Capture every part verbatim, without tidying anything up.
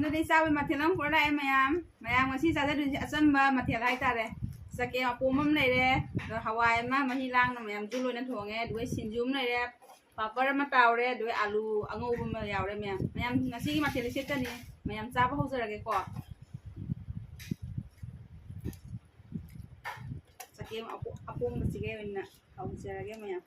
ꯑꯗꯨꯗꯤ ꯆꯥꯕꯩ ꯃꯊꯦꯜ ꯑꯃ ꯄꯨꯔ ꯂꯥꯛꯑꯦ ꯃꯌꯥꯝ꯫ ꯃꯌꯥꯝ ꯉꯁꯤ ꯆꯥꯖꯗꯣꯏꯁꯦ ꯑꯆꯝꯕ ꯃꯊꯦꯜ ꯍꯥꯏꯇꯥꯔꯦ꯫ ꯆꯒꯦꯝ ꯑꯄꯣꯝꯕ ꯑꯃ ꯂꯩꯔꯦ, ꯑꯗꯣ ꯍꯋꯥꯏ ꯑꯃ ꯃꯍꯤ ꯂꯥꯡꯅ ꯃꯌꯥꯝꯁꯨ ꯂꯣꯏꯅ ꯊꯣꯡꯉꯦ, ꯑꯗꯨꯒ ꯁꯤꯡꯖꯨ ꯑꯃ ꯂꯩꯔꯦ, ꯄꯥꯄꯔ ꯑꯃ ꯇꯥꯎꯔꯦ, ꯑꯗꯨꯒ ꯑꯂꯨ ꯑꯉꯧꯕ ꯑꯃ ꯌꯥꯎꯔꯦ ꯃꯌꯥꯝ꯫ ꯃꯌꯥꯝ ꯉꯁꯤꯒꯤ ꯃꯊꯦꯜ ꯂꯤꯁꯦꯠꯇꯅꯤ꯫ ꯃꯌꯥꯝ ꯆꯥꯕ ꯍꯧꯖꯔꯒꯦꯀꯣ꯫ ꯆꯒꯦꯝ ꯑꯄꯣ-, ꯑꯄꯣꯝꯕꯁꯤꯒ ꯑꯣꯏꯅ ꯍꯧꯖꯔꯒꯦ ꯃꯌꯥꯝ꯫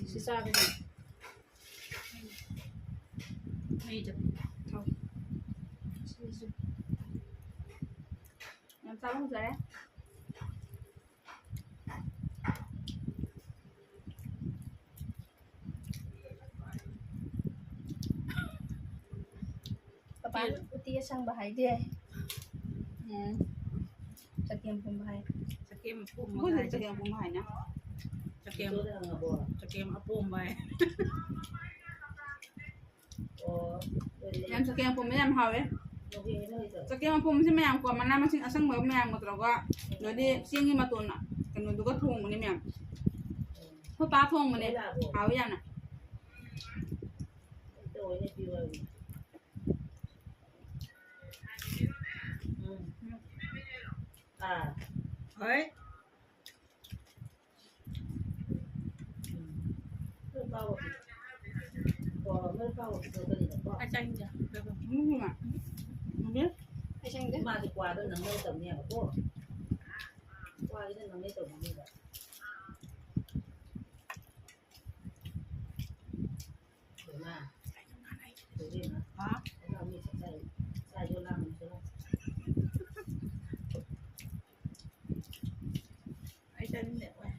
ꯁꯤ ꯆꯥꯕꯗꯤ ꯃꯩꯗ ꯍꯥꯎ꯫ ꯁꯤꯁꯨ ꯌꯥꯝ ꯆꯥꯕ ꯍꯧꯖꯔꯦ꯫ ꯄꯄꯥꯅ ꯎꯇꯤ ꯑꯁꯪꯕ ꯍꯥꯏꯗꯦ꯫ ꯎꯝ꯫ ꯆꯒꯦꯝ ꯄꯣꯝꯕ ꯍꯥꯏ꯫ ꯆꯒꯦꯝ ꯄꯣꯝꯕ ꯑꯩꯈꯣꯏꯁꯨ ꯍꯥꯏ꯫ ꯆꯒꯦꯝ ꯄꯣꯝꯕ ꯍꯥꯏꯅ꯫ ꯆꯒꯦꯝ, ꯆꯒꯦꯝ ꯑꯄꯣꯝꯕ ꯍꯥꯏ꯫ ꯌꯥꯝ ꯆꯒꯦꯝ ꯑꯄꯣꯝꯕ ꯌꯥꯝ ꯍꯥꯎꯋꯦ꯫ ꯆꯒꯦꯝ ꯑꯄꯣꯝꯕꯁꯦ ꯃꯌꯥꯝꯀꯣ, ꯃꯅꯥ ꯃꯁꯤꯡ ꯑꯁꯪꯕ ꯃꯌꯥꯝꯒ ꯇꯧꯔꯒ, ꯑꯗꯩꯗꯤ ꯆꯦꯡꯒꯤ ꯃꯇꯣꯟ ꯀꯩꯅꯣꯗꯨꯒ ꯊꯣꯡꯕꯅꯦ ꯃꯌꯥꯝ꯫ ꯑꯩꯈꯣꯏ ꯄꯥ ꯊꯣꯡꯕꯅꯦ꯫ ꯍꯥꯎꯋꯤ ꯌꯥꯝꯅ꯫ ꯍꯣꯏ꯫ ꯑꯩ ꯆꯥꯅꯤꯡꯗꯦ꯫ ꯎꯝ꯫ ꯎꯝ꯫ ꯑꯩ ꯆꯥꯅꯤꯡꯗꯦ꯫ ꯃꯥꯗꯤ ꯀ꯭ꯋꯥꯗꯣ ꯅꯪꯅꯕ ꯇꯧꯅꯦꯕꯀꯣ꯫ ꯀ꯭ꯋꯥꯒꯤꯗꯣ ꯅꯪꯅꯕ ꯇꯧꯅꯦꯕ꯫ ꯏꯕꯦꯝꯃ, ꯏꯕꯦꯝꯃ, ꯍꯥ? ꯑꯉꯥꯡ ꯃꯤ ꯆꯥꯛ ꯆꯥꯏ, ꯆꯥꯏꯗꯣ ꯂꯥꯡꯒꯅꯨ ꯆꯠꯂꯣ꯫ ꯑꯩ ꯆꯥꯅꯤꯡꯗꯦ, ꯋꯥꯏ꯫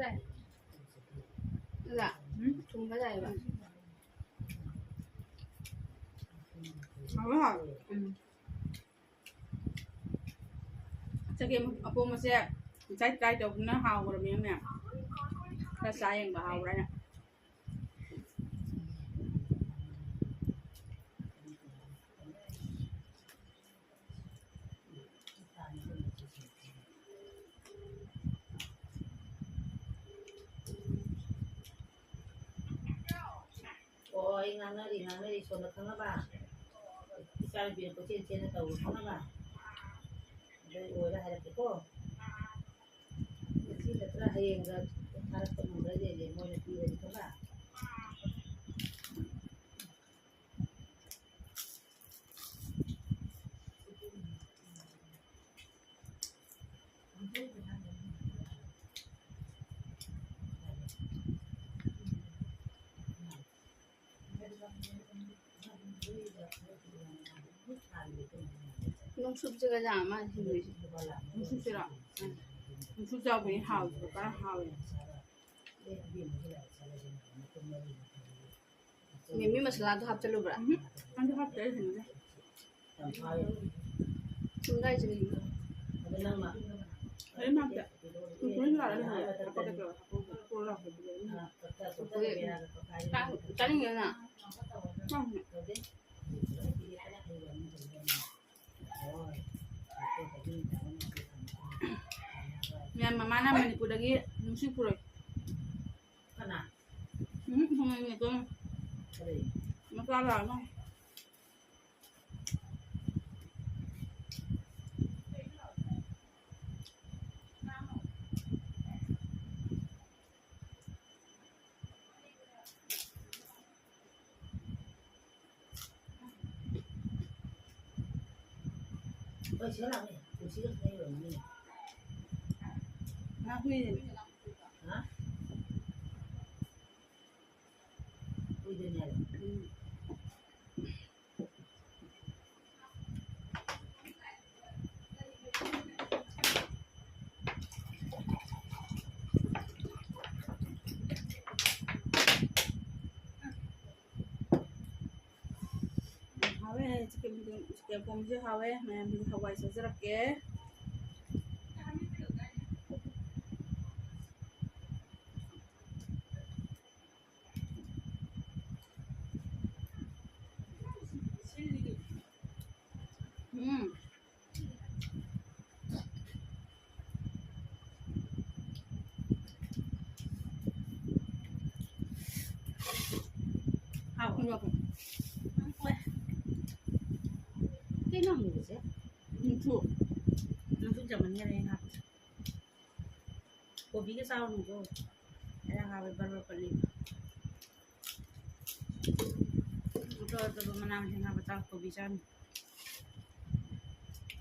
ꯌꯥꯏ꯫ ꯑꯗꯨꯗ ꯎꯝ? ꯊꯨꯝꯒ ꯌꯥꯏꯕ꯫ ꯍꯥꯎꯋꯦ, ꯍꯥꯎꯋꯦ꯫ ꯎꯝ꯫ ꯆꯒꯦꯝ ꯑꯄꯣꯝꯕꯁꯦ ꯉꯁꯥꯏ try ꯇꯧꯕꯅ ꯍꯥꯎꯈ꯭ꯔꯕꯅꯦ꯫ ꯈꯔ ꯆꯥ ꯌꯦꯡꯕ ꯍꯥꯎꯕ꯭ꯔꯥ ꯍꯥꯏꯅ꯫ ꯑꯣ, ꯑꯩ ꯉꯥꯡꯅꯔꯤ, ꯉꯥꯡꯅꯔꯤ, ꯁꯣꯝꯗ ꯈꯪꯉꯕ? ꯏꯆꯥꯅꯨꯄꯤꯅ ꯀꯣꯏꯆꯦꯟ ꯆꯦꯟꯅ ꯇꯧꯔꯤ, ꯈꯪꯉꯕ? ꯑꯗꯨ ꯑꯣꯏꯔ ꯍꯥꯏꯔꯛꯀꯦꯀꯣ꯫ ꯉꯁꯤ ꯅꯠꯇ꯭ꯔ ꯍꯌꯦꯡꯗ ꯊꯥꯔꯛꯄ ꯉꯝꯕ꯭ꯔꯥ ꯌꯦꯡꯒꯦ, ꯃꯣꯏꯅ ꯄꯤꯔꯗꯤ, ꯈꯪꯉꯕ? ꯅꯨꯡꯁꯨꯞꯁꯤꯒ ꯌꯥꯝ ꯃꯥꯜꯂꯦ ꯁꯤꯡꯖꯨꯁꯦ꯫ ꯅꯨꯡꯁꯨꯞꯁꯤꯔꯣ? ꯎꯝ꯫ ꯅꯨꯡꯁꯨꯞ ꯆꯥꯎꯕꯅꯤ ꯍꯥꯎꯋꯤꯀꯣ, ꯀꯔꯝ ꯍꯥꯎꯋꯦ꯫ ꯃꯤꯃꯤ ꯃꯁꯥꯂꯥꯗꯣ ꯍꯥꯞꯆꯜꯂꯨꯕ꯭ꯔꯥ? ꯎꯝ, ꯑꯗꯨ ꯍꯥꯞꯇꯦ, ꯑꯩ ꯍꯩꯅꯗꯦ꯫ ꯆꯨꯝꯗꯥꯏ ꯆꯨꯝꯃꯤ꯫ ꯀꯔꯤꯝ ꯍꯥꯞꯇꯦ꯫ ꯀꯨꯔꯀꯨꯔꯦ ꯁꯥꯂꯥꯗ ꯂꯩꯍꯧꯋꯦ꯫ ꯍꯥꯞꯄꯛꯀꯦ ꯇꯧꯔ ꯍꯥꯞꯄꯛꯎꯕ꯫ ꯀꯨꯔꯀꯨꯔꯦ ꯂꯥꯛꯄꯗꯨꯗ ꯑꯗꯨꯝ ꯀꯨꯔꯀꯨꯔꯦ ꯆꯥ-, ꯆꯥꯅꯤꯡꯉꯦ ꯅꯪ? ꯆꯥꯎꯅꯦ꯫ ꯃꯌꯥꯝ, ꯃꯃꯥꯅ ꯃꯅꯤꯄꯨꯔꯗꯒꯤ ꯅꯨꯡꯁꯤꯠ ꯄꯨꯔꯛꯏ꯫ ꯀꯅꯥ? ꯎꯝ, ꯍꯨꯝ, ꯑꯗꯨꯝ꯫ ꯀꯔꯤ? ꯃꯆꯥ ꯂꯥꯛꯑꯅꯨ꯫ ꯍꯣꯏ, ꯁꯤꯗ ꯂꯥꯛꯑꯣꯅꯦ꯫ ꯀꯨꯔꯁꯤꯗ ꯂꯩꯔꯝꯃꯅꯦ꯫ ꯉꯥ ꯍꯨꯏꯅꯦ꯫ ꯍꯥ? ꯍꯨꯏꯗꯅꯦ ꯍꯥꯏꯔꯣ? ꯎꯝ꯫ ꯆꯒꯦꯝ ꯄꯣꯝꯕꯁꯦ ꯍꯥꯎꯋꯦ꯫ ꯃꯌꯥꯝꯒꯤ ꯍꯋꯥꯏ ꯆꯥꯖꯔꯛꯀꯦ꯫ ꯎꯝ꯫ ꯍꯥꯎ꯫ ꯎꯝ꯫ ꯀꯩꯅꯣ ꯍꯪꯉꯤꯕꯁꯦ? ꯅꯨꯡꯊꯨ-, ꯅꯨꯡꯊꯨ ꯆꯥꯃꯟꯈꯔꯦ ꯉꯥ꯫ ꯀꯣꯕꯤꯒ ꯆꯥꯎꯅꯨꯀꯣ꯫ ꯍꯤꯗꯥꯛ ꯍꯥꯞꯄꯦ ꯕꯔ ꯕꯔ ꯄꯠꯂꯤ꯫ ꯑꯇꯣꯞ ꯑꯇꯣꯞꯄ ꯃꯅꯥ ꯃꯁꯤꯡ ꯍꯥꯞꯄ ꯆꯥꯎ, ꯀꯣꯕꯤ ꯆꯥꯅꯨ꯫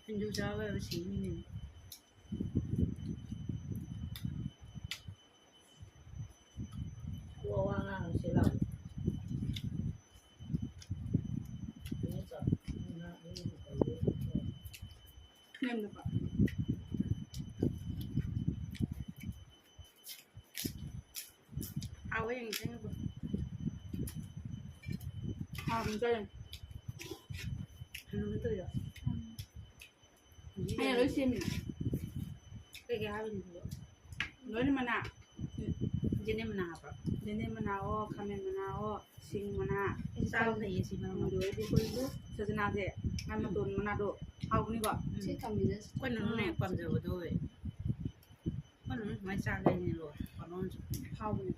ꯁꯤꯡꯖꯨ ꯆꯥꯕ ꯌꯥꯕ ꯁꯤꯡꯅꯤꯅꯦ꯫ ꯋꯥ ꯋꯥ ꯉꯥꯡꯉꯁꯤ ꯂꯥꯎ꯫ ꯅꯦꯝꯅꯀꯣ꯫ ꯍꯥꯎꯋꯦ, ꯌꯦꯡꯉꯨ, ꯌꯦꯡꯉꯨ꯫ ꯍꯥꯎꯕꯅꯤ ꯀꯩꯅꯣ꯫ ꯀꯩꯅꯣ ꯇꯧꯔꯤꯔꯣ? ꯑꯩꯅ ꯂꯣꯏ ꯁꯦꯝꯃꯤꯅꯦ꯫ ꯀꯩꯀꯩ ꯍꯥꯞꯄꯤꯅꯣ ꯑꯗꯨꯕꯣ? ꯂꯣꯏꯅ ꯃꯅꯥ꯫ ꯌꯦꯅꯦꯝ ꯃꯅꯥ ꯍꯥꯞꯄ꯭ꯔꯣ? ꯌꯦꯅꯦꯝ ꯃꯅꯥꯑꯣ, ꯈꯥꯃꯦꯟ ꯃꯅꯥꯑꯣ, ꯁꯤꯡ ꯃꯅꯥ꯫ ꯆꯥꯕ ꯐꯩꯌꯦ ꯁꯤ ꯃꯔꯨ꯫ ꯑꯗꯨ ꯑꯣꯏꯔꯗꯤ ꯑꯩꯈꯣꯏꯁꯨ ꯁꯖꯅꯥꯁꯦ, ꯃꯥꯏ ꯃꯇꯣꯟ ꯃꯅꯥꯗꯣ ꯍꯥꯎꯕꯅꯤꯀꯣ? ꯎꯝ꯫ ꯁꯤ ꯊꯝꯕꯤꯗ ꯑꯩꯈꯣꯏ ꯅꯨꯡꯅ ꯍꯦꯛ ꯄꯥꯝꯖꯕꯗꯣ ꯑꯣꯏ꯫ ꯑꯩꯈꯣꯏ ꯅꯨꯡꯅ ꯁꯨꯃꯥꯏꯅ ꯆꯥꯒꯦ ꯍꯥꯏꯅꯦ ꯂꯣꯏꯔꯦ, ꯀꯥꯡꯍꯧꯁꯨ꯫ ꯍꯥꯎꯕꯅꯦ꯫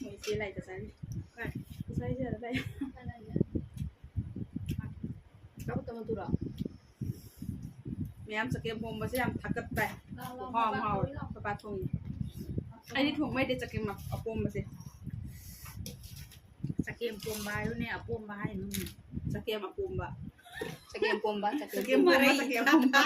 ꯃꯣꯏ ꯏꯆꯦ ꯂꯥꯏ ꯆꯥꯛ ꯆꯥꯔꯤ꯫ ꯍꯣꯏ꯫ ꯉꯁꯥꯏ ꯆꯥꯔ ꯂꯥꯛꯑꯦ꯫ ꯆꯥꯛ ꯇꯞꯅ ꯇꯨꯔꯣ? ꯃꯌꯥꯝ ꯆꯒꯦꯝ ꯄꯣꯝꯕꯁꯦ ꯌꯥꯝ ꯊꯥꯒꯠ ꯇꯥꯏ꯫ ꯈꯨꯍꯥꯎ ꯑꯃ ꯍꯥꯎꯋꯦ꯫ ꯄꯄꯥ ꯊꯣꯡꯉꯤ꯫ ꯑꯩꯗꯤ ꯊꯣꯡꯕ ꯍꯩꯇꯦ ꯆꯒꯦꯝ ꯑꯄꯣꯝꯕꯁꯦ꯫ ꯆꯒꯦꯝ ꯄꯣꯝꯕ ꯍꯥꯏꯌꯨꯅꯦ, ꯑꯄꯣꯝꯕ ꯍꯥꯏꯅꯨꯅꯦ꯫ ꯆꯒꯦꯝ ꯑꯄꯣꯝꯕ꯫ ꯆꯒꯦꯝ ꯄꯣꯝꯕ, ꯆꯒꯦꯝ ꯆꯒꯦꯝ ꯄꯣꯝꯕ, ꯃꯔꯩ ꯆꯒꯦꯝ ꯄꯣꯝꯕ꯫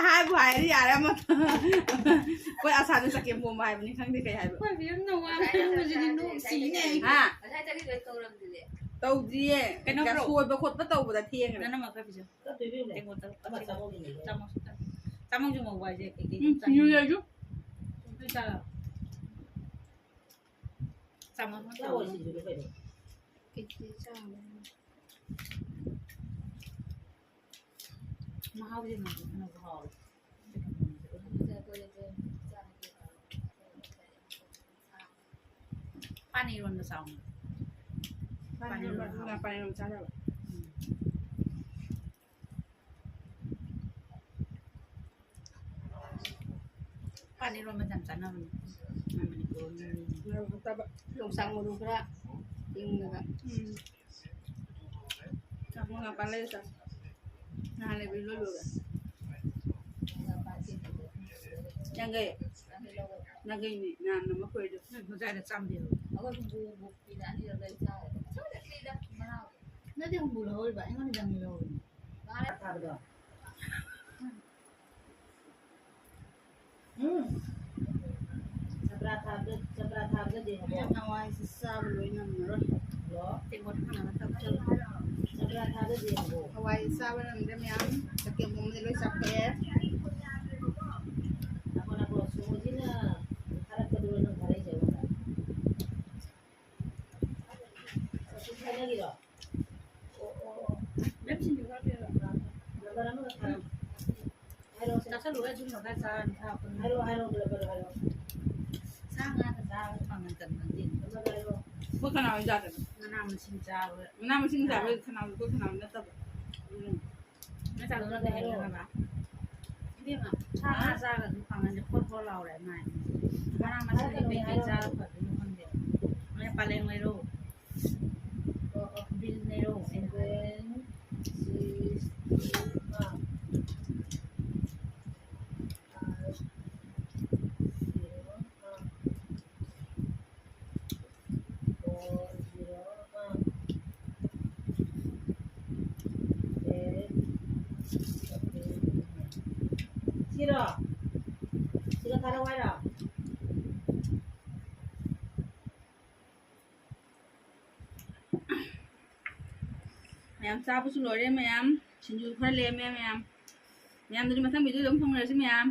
ꯍꯥꯏꯕꯨ ꯍꯥꯏꯔꯗꯤ ꯌꯥꯔꯦ ꯑꯃ꯫ ꯑꯩꯈꯣꯏ ꯑꯁꯥꯗ ꯆꯒꯦꯝ ꯄꯣꯝꯕ ꯍꯥꯏꯕꯅꯤ, ꯈꯪꯗꯦ ꯀꯩ ꯍꯥꯏꯕ꯫ ꯑꯩꯈꯣꯏ ꯏꯕꯦꯝꯅ ꯋꯥ ꯉꯥꯡꯕꯁꯤꯗꯤ ꯅꯣꯛꯁꯤꯅꯦ꯫ ꯍꯥ? ꯉꯁꯥꯏ ꯆꯠꯈꯤꯕꯩ ꯀꯧꯔꯝꯗꯨꯗꯤ꯫ ꯇꯧꯗ꯭ꯔꯤꯌꯦ꯫ ꯀꯩꯅꯣ ꯕ꯭ꯔꯣ? ꯁꯣꯏꯕ ꯈꯣꯠꯄ ꯇꯧꯕꯗ ꯊꯦꯡꯉꯦ꯫ ꯅꯅꯝꯃ ꯈꯔ ꯄꯤꯖꯧ꯫ ꯆꯠꯇꯣꯏꯕꯤ ꯑꯃ꯫ ꯇꯦꯡꯀꯣꯠꯇ ꯑꯃ ꯆꯥꯃꯧꯒꯤꯅꯦ꯫ ꯆꯥꯃꯧ-, ꯆꯥꯃꯧꯁꯨ ꯃꯧꯕ ꯍꯥꯏꯁꯦ ꯀꯩꯀꯩ ꯎꯝ, ꯆꯥ-, ꯌꯨ ꯌꯥꯏꯁꯨ꯫ ꯅꯣꯏ ꯆꯥꯔꯣ? ꯆꯥꯃ ꯆꯥꯎ ꯁꯤꯁꯨ ꯀꯩꯅꯣ꯫ ꯀꯦꯖꯤ ꯆꯥꯝꯃ꯫ ꯃꯍꯥꯎꯁꯦ ꯃꯥꯟꯅꯗꯅꯕꯨ ꯍꯥꯎꯋꯦ꯫ ꯄꯥꯟ ꯏꯔꯣꯟꯕ ꯆꯥꯎꯅ꯫ ꯄꯥꯟ ꯏꯔꯣꯟꯕ꯫ ꯄꯥꯟ ꯏꯔꯣꯟꯕ ꯆꯥꯅꯕ꯫ ꯎꯝ꯫ ꯄꯥꯟ ꯏꯔꯣꯟꯕꯗ ꯌꯥꯝ ꯆꯥꯅꯕꯅꯦ꯫ ꯃꯅꯤꯄꯨꯔ ꯃꯤ꯫ ꯃꯣꯔꯣꯛ ꯅꯠꯇꯕ꯫ ꯌꯣꯡꯆꯥꯛ ꯃꯔꯨ ꯈꯔ ꯇꯤꯡꯉꯒ꯫ ꯎꯝ꯫ ꯆꯥꯛ ꯃꯉꯥ ꯄꯥꯜꯂꯦ ꯆꯥꯛ꯫ ꯅꯍꯥꯟ ꯂꯩꯕ ꯂꯣꯏ ꯂꯣꯏꯔꯦ꯫ ꯌꯥꯡꯈꯩ꯫ ꯌꯥꯡꯈꯩꯅꯦ ꯅꯍꯥꯟ ꯑꯃ ꯈꯣꯏꯗꯣ꯫ ꯅꯣꯏ ꯕꯖꯥꯔꯗ ꯆꯥꯝꯕꯤꯔꯣ꯫ ꯅꯠꯇꯦ, ꯍꯨꯝꯐꯨ ꯂꯧꯍꯧꯔꯤꯕ, ꯑꯩꯉꯣꯟꯗ ꯌꯥꯡꯈꯩ ꯂꯧꯍꯧꯔꯤꯅꯦ꯫ ꯊꯥꯕꯗꯣ꯫ ꯎꯝ꯫ ꯆꯝꯄ꯭ꯔꯥ ꯊꯥꯕꯗ, ꯆꯝꯄ꯭ꯔꯥ ꯊꯥꯕꯗꯗꯤ ꯍꯥꯏꯕꯣ꯫ ꯃꯌꯥꯝ ꯍꯋꯥꯏꯁꯤ ꯆꯥꯕ ꯂꯣꯏ ꯉꯝꯃꯔꯣꯏ꯫ ꯍꯜꯂꯣ? ꯇꯦꯡꯀꯣꯠ ꯊꯥꯅꯕ ꯇꯧ꯫ ꯆꯝꯄ꯭ꯔꯥ ꯊꯥꯕꯗꯗꯤ ꯍꯥꯏꯕꯣ꯫ ꯍꯋꯥꯏ ꯆꯥꯕ ꯉꯝꯗ꯭ꯔꯦ ꯃꯌꯥꯝ꯫ ꯆꯒꯦꯝ ꯄꯣꯝꯕꯗꯤ ꯂꯣꯏ ꯆꯥꯊꯣꯛꯑꯦ꯫ ꯉꯥꯏꯈꯣ, ꯉꯥꯏꯈꯣ, ꯁꯨꯃꯣꯖꯤꯅ ꯊꯥꯔꯛꯄꯗꯨꯔꯣ ꯅꯪ ꯊꯥꯔꯛꯏꯁꯦ ꯑꯩꯉꯣꯟꯗ? ꯁꯤ ꯊꯥꯏꯅꯒꯤꯔꯣ? ꯑꯣ, ꯑꯣ, ꯑꯣ꯫ ꯃꯦꯝ ꯁꯤꯡꯖꯨ ꯈꯔ ꯄꯤꯔꯛꯑꯣ꯫ ꯅꯝꯕꯔ ꯑꯃꯒ ꯊꯥꯔꯛꯑꯣ꯫ ꯍꯥꯏꯔꯛꯑꯣꯁꯦ꯫ ꯆꯥꯁꯜꯂꯨꯔꯦ ꯑꯗꯨꯝ ꯂꯣꯏꯔꯒ ꯆꯥꯔꯅꯤ ꯊꯥꯔꯛꯄꯅꯤ꯫ ꯍꯥꯏꯔꯛꯑꯣ, ꯍꯥꯏꯔꯛꯑꯣ, ꯅꯝꯕꯔꯗꯣ ꯍꯥꯏꯔꯛꯑꯣ꯫ ꯁꯥ ꯉꯥꯒ ꯆꯥꯕꯁꯦ ꯄꯥꯡꯒꯜ ꯀꯟꯕ ꯅꯠꯇꯦ꯫ ꯅꯝꯕꯔꯗꯣ ꯍꯥꯏꯔꯛꯑꯣ꯫ ꯑꯩꯈꯣꯏ ꯈꯅꯥꯎ ꯌꯥꯗꯕ꯫ ꯃꯅꯥ ꯃꯁꯤꯡ ꯆꯥꯕ꯫ ꯃꯅꯥ ꯃꯁꯤꯡ ꯆꯥꯕ ꯑꯥ꯫ ꯈꯅꯥꯎ, ꯑꯩꯈꯣꯏ ꯈꯅꯥꯎ ꯅꯠꯇꯕ꯫ ꯎꯝ꯫ ꯅꯆꯥꯗꯣ ꯅꯪ ꯀꯩ ꯍꯥꯏꯅꯣ ꯍꯥꯏꯕ? ꯏꯕꯦꯝꯃ, ꯁꯥ ꯉꯥ ꯆꯥꯒ꯭ꯔꯗꯤ ꯄꯥꯡꯒꯜꯁꯦ ꯐꯣꯔ ꯐꯣꯔ ꯂꯥꯎꯔꯦ ꯃꯥꯏ꯫ ꯃꯅꯥ ꯃꯁꯤꯡꯁꯦ ꯀꯩꯀꯩ ꯆꯥꯔ ꯐꯗꯣꯏꯅꯣ ꯈꯪꯗꯦ꯫ ꯍꯣꯔꯦꯟ ꯄꯥꯂꯦꯡ ꯂꯩꯔꯣ꯫ ꯕꯤꯟ ꯂꯩꯔꯣ꯫ Seven, six, two, five, zero, four, zero, eight, seven. ꯁꯤꯔꯣ? ꯁꯤꯒ ꯊꯥꯔꯛꯑꯣ ꯍꯥꯏꯔꯣ? ꯃꯌꯥꯝ ꯆꯥꯕꯁꯨ ꯂꯣꯏꯔꯦ ꯃꯌꯥꯝ꯫ ꯁꯤꯡꯖꯨ ꯈꯔ ꯂꯦꯝꯃꯦ ꯃꯌꯥꯝ꯫ ꯃꯌꯥꯝꯗꯨꯗꯤ ꯃꯊꯪ video ꯑꯗꯨꯝ ꯐꯪꯅꯔꯁꯤ ꯃꯌꯥꯝ꯫